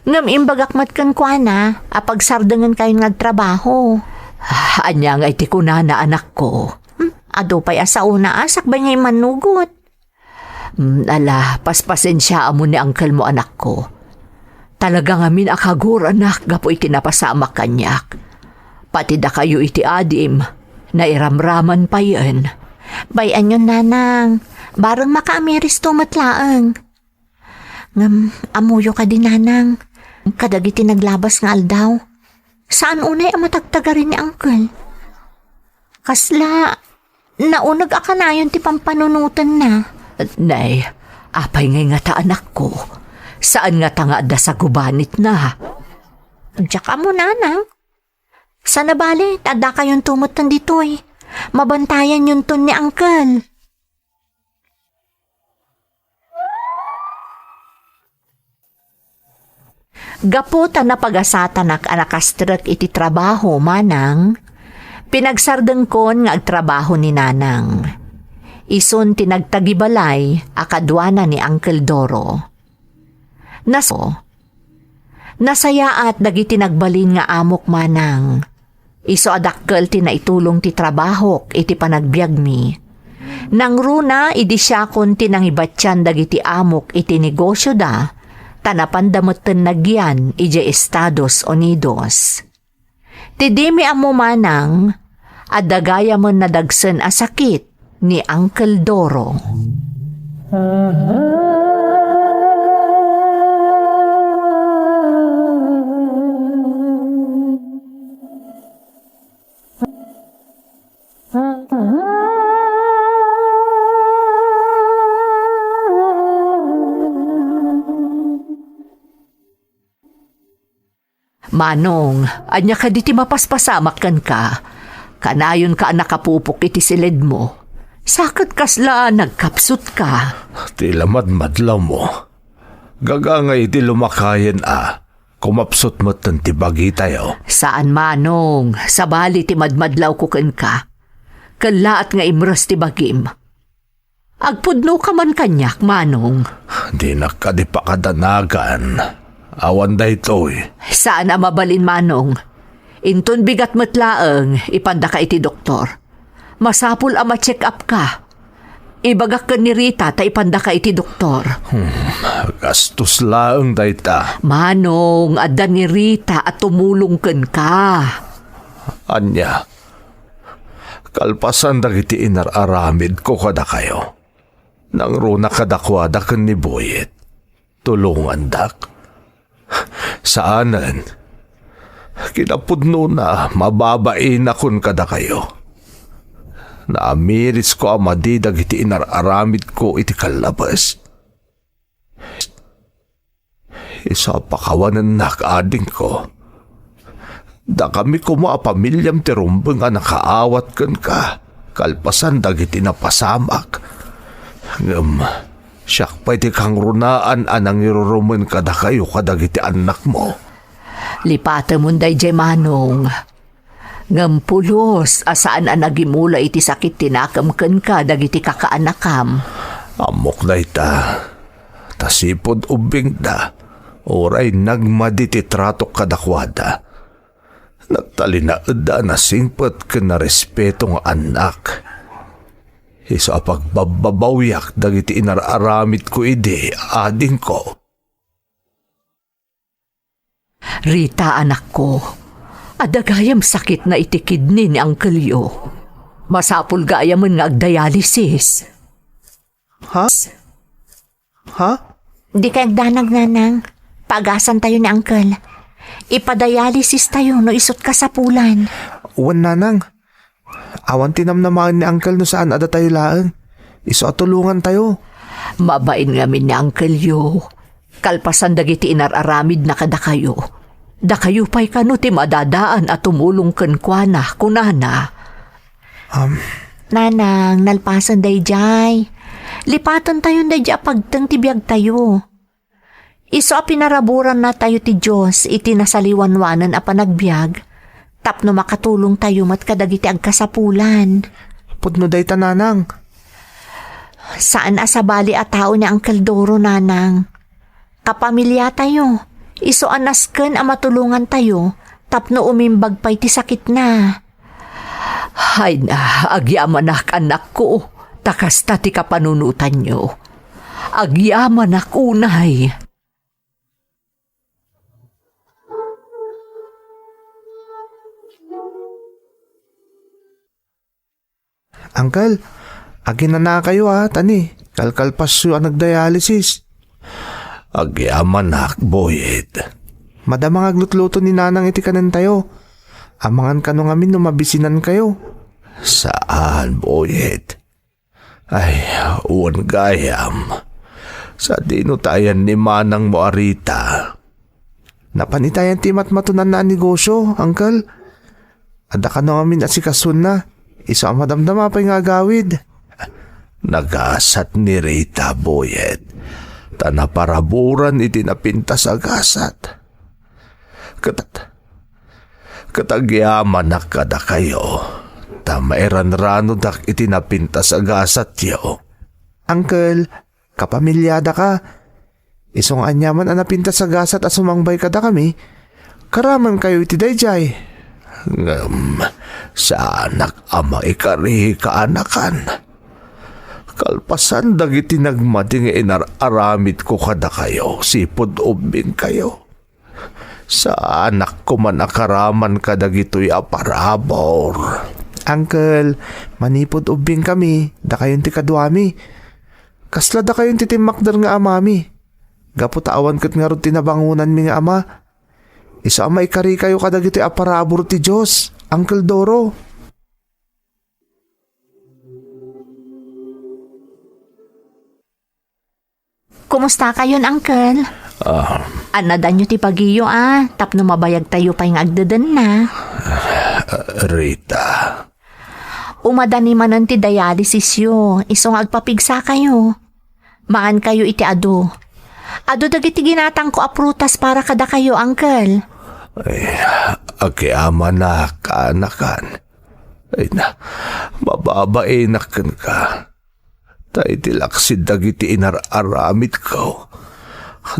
Ngem imbagak met kenkuana a pagsardengenkayon nga agtrabaho. Ah, ania ngay ti kunana, anakko? Hmm, adu pay a saona a sakbay nga immanugot. Hmm, ala, paspasensiaam ni uncle mo, anakko. Talaga ngamin a kaguranak gapu iti napasamak kaniak. Pati dakayo iti adim, nairamraman payen. Bay-anyon, Nanang. Bareng makaamiristo met laeng. Ngem, ammoyo kadi, Nanang, kadagiti naglabas nga aldaw, saan unay a matagtagari ni Uncle? Kasla nauneg a kanayon ti pampanunotenna. Nay, apay ngay ngata, anakko? Saan ngata nga adda sagubanitna? Diak ammo, Nanang. Sana bale, ta addakayonto metten ditoy. Mabantayanyonton ni Uncle. Gapu ta napagasatanak a nakastrek iti trabaho, Manang, pinagsardengkon nga agtrabaho ni Nanang. Isun ti nagtagibalay a kaduana ni Uncle Doro. Naso, nasayaat dagiti nagbalin nga amok, Manang. Isu a dakkel ti naitulong ti trabahok iti panagbiagmi. Nangruna idi siakon ti nangibatian dagiti amok iti negosyoda, ta napanda metten nagyan idiay Estados Unidos. Ti dimi ammo, Manang, adda gayamen nadagsen a sakit ni Uncle Doro. Manong, ania kadi ti mapaspasamak kenka? Kanayonka a nakapupok iti siledmo. Sa ket kasla nagkapsutka. Ti la madmadlawmo. Gagangay iti lumakayen a kumapsut metten ti bagitayo. Saan, Manong, sabali ti madmadlawko kenka. Kellaat nga imres ti bagim. Agpudnoka man kaniak, Manong. Dinak kadi pakadanagan. Awan daytoy. Saan a mabalin, Manong. Inton bigat met laeng, ipandaka iti doktor. Masapul a ma-check up ka. Ibagak ken ni Rita ta ipandaka iti doktor. Hmm, gastos laeng dayta. Manong, adda ni Rita a tumulong kenka. Ania? Kalpasan dagiti inar-aramidko kadakayo, nangruna kadakuada ken ni Boyet. Tulongandak. Saanen. Kinapudnona, mababainakon kadakayo. Naamirisko a madi dagiti inar-aramidko iti kallabes. Isu a pakawanennak, adingko. Dakami koma a pamiliam ti rumbeng a nakaawat kenka, kalpasan dagiti napasamak. Ngem siak pay ti kangrunaan a nangirurumen kadakayo kadagiti annakmo. Lipatemon daydiay, Manong. Ngem pulos a saan a nagimula iti sakit ti nakem kenka dagiti kakaanakam. Ammok dayta, ta sipud ubbingda, uray nagmadi ti tratok kadakuada. Nagtalinaedda a nasingpet ken narespeto nga annak. Isu a pagbabbabawiak dagiti inar-aramidko idi, adingko. Rita, anakko, adda gayam sakitna iti kidney ni angkelyo. Masapul gayamen nga agdialysis. Ha? Ha? Dikay agdanag, Nanang. Paagasantayo ni Uncle. Ipadialysis tayo no isut' kasapulan. Wen, Nanang. Awan ti namnamaen ni Uncle no saan a datayo laeng. Isu a tulongantayo. Mabain ngamin ni Uncle Yo. Kalpasan dagiti inar-aramidna kadakayo, dakayo pay kano ti madadaan a tumulong kenkuana, kunana. Am. Nanang, nalpasen daydiay. Lipatentayon daydiay a pagteng ti biagtayo. Isu a pinaraburannatayo ti Dios iti nasaliwanwanen a panagbiag tapno makatulongtayo met kadagiti agkasapulan. Pudno dayta, Nanang. Saan a sabali a tao ni Uncle Doro, Nanang. Kapamiliatayo, isu a nasken a matulongantayo tapno umimbag pay ti sakitna. Hayna, agyamanak, annakko, ta kasta ti kapanunotanyo. Agyamanak unay. Uncle, aginanakayo a, tani, kalkalpasyo a nagdialysis. Agyamanak, Boyet. Madama nga aglutluto ni Nanang iti kanentayo. Amangan kano ngamin no mabisinankayo. Saan, Boyet. Ay, wen gayam. Sadino ta ayan ni manangmo a Rita? Napan itayan ti matmatonanna a negosio, Uncle. Adda kano ngamin asikasona. Isu a madamdama pay nga agawid. Nagasat ni Rita, Boyet. Ta naparaburan iti napintas a gasat. Ket, ket agyamanak kadakayo, ta mairanranodak iti napintas a gasatyo. Uncle, kapamiliada ka. Isu nga aniaman a napintas a gasat a sumangbay kadakami, karamankayo iti daydiay. Ngem saanak a maikari kaanakan. Kalpasan dagiti nagmadi nga inar-aramidko kadakayo, sipud ubbingkayo. Saanak koma a karaman kadagitoy a parabur. Uncle, manipud ubbingkami, dakayon ti kaduami. Kasla dakayon ti timmakder nga amami. Gapu ta awan ket ngarud ti nabangonanmi nga ama. Isu a maikarikayo kadagitoy a parabur ti Dios, Uncle Doro. Kumustakayon, Uncle? Ah. Annadanyo ti bagiyo, a, tapno mabayagtayo pay nga agdedenna. Rita. Umadani manen ti dialysisyo, isu nga agpapigsakayo. Mangankayo iti adu. Adu dagiti ginatangko a prutas para kadakayo, Uncle. Ay, agyamanak kaanakan. Ay na, mababainak kenka. Ta iti laksid dagiti inar-aramidko,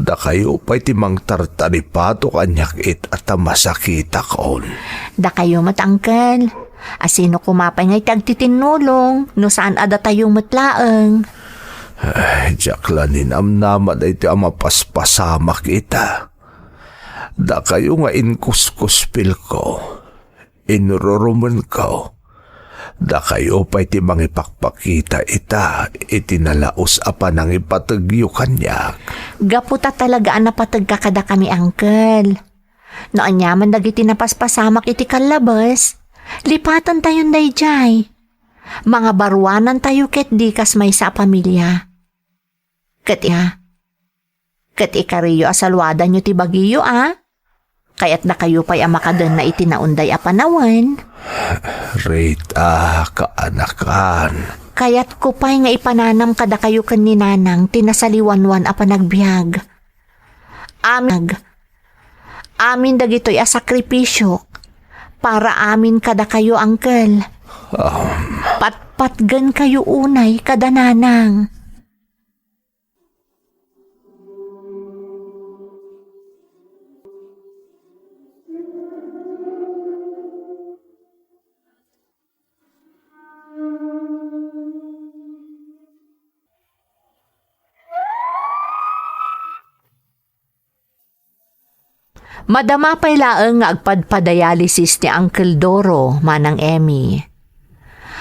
dakayo pay ti mangtartaripato kaniak ita ta masakitakon. Dakayo met, Uncle. A sino koma pay nga iti agtitinnulong no saan a datayo met laeng? Ay, diak la ninamnama daytoy a mapaspasamak ita. Dakayo nga inkuskuspilko, inrurumenko, dakayo pay ti mangipakpakita ita iti nalaus a panangipategyo kaniak. Gapu ta talaga a napategka kadakami, Uncle. No aniaman dagiti napaspasamak iti kallabes, lipatentayon daydiay. Mangabaruanantayo ketdi kas maysa a pamilia. Ket iya, ket ikariyo a saluadanyo ti bagiyo a? Kayatdakayo pay a makadenna iti naunday a panawen. Rita, kaanakan. Kayatko pay nga ipananam kadakayo ken ni Nanang ti nasaliwanwan a panagbiag. Amin, amin dagitoy a sakripisiok para amin kadakayo, Uncle. Um. Patpatgenkayo unay kada Nanang. Madama pay laeng nga agpadpadialysis ni Uncle Doro, Manang Emmy.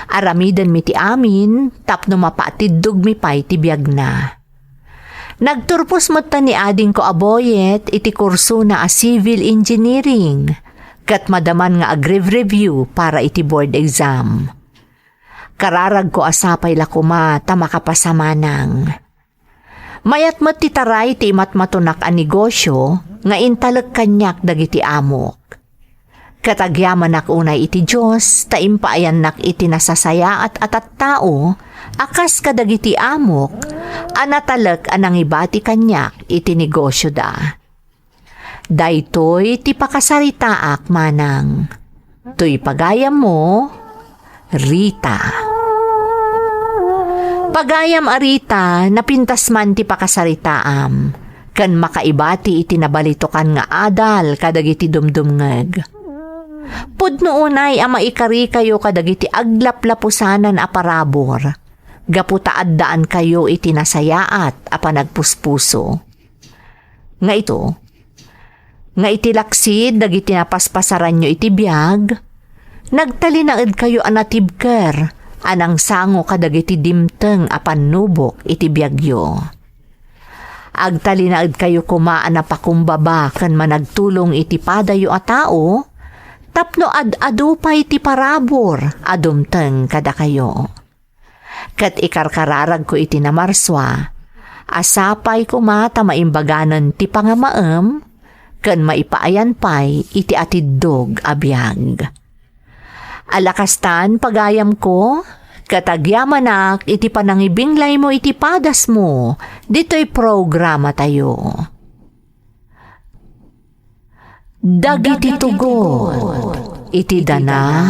Aramidenmi ti amin tapno mapaatiddogmi pay ti biagna. Nagturpos metten ni adingko a Boyet iti kursona a civil engineering, ket madaman nga agreview para iti board exam. Kararagko a sapay la koma ta makapasa, Manang. Mayat met ti taray ti imatmatonak a negosio nga intalek kaniak dagiti amok. Ket agyamanak unay iti Dios ta impaayannak iti nasasayaat a tattao a kas kadagiti amok a natalek a nangibati kaniak iti negosioda. Daytoy ti pakasaritaak, Manang. Toy pagayammo, Rita. Pagayam a Rita, napintas man ti pakasaritaam, ken makaibati iti nabalitokan nga adal kadagiti dumdumngeg. Pudno unay a maikarikayo kadagiti aglaplapusanan a parabur, gapu ta addaankayo iti nasayaat a panagpuspuso. Nga ito, nga iti laksid dagiti napaspasaranyo iti biag, nagtalinaedkayo a natibker a nangsango kadagiti dimteng a pannubok iti biagyo. Agtalinaedkayo koma a napakumbaba ken managtulong iti padayo a tao tapno ad-adu pay ti parabur a dumteng kadakayo. Ket ikarkararagko iti namarsua a sapay koma ta maimbaganen ti pangamaem ken maipaayan pay iti atiddog a biag. Ala kastan, pagayamko, ket agyamanak iti panangibinglaymo iti padasmo ditoy programatayo. Dagiti tugot iti dana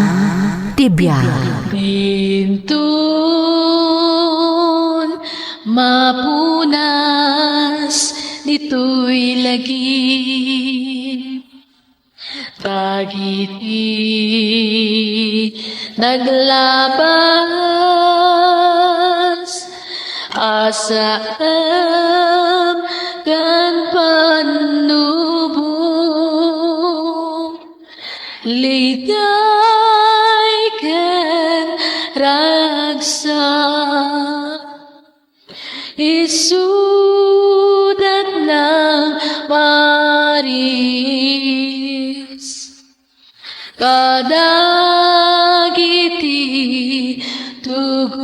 ti biag. Inton mapunas ditoy lagip, dagiti naglabas a saan ken pannubok, ligay ken ragsak, isudat nang maris kadagiti tugot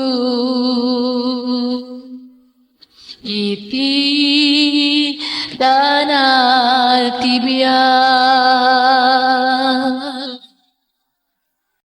iti dana ti biag.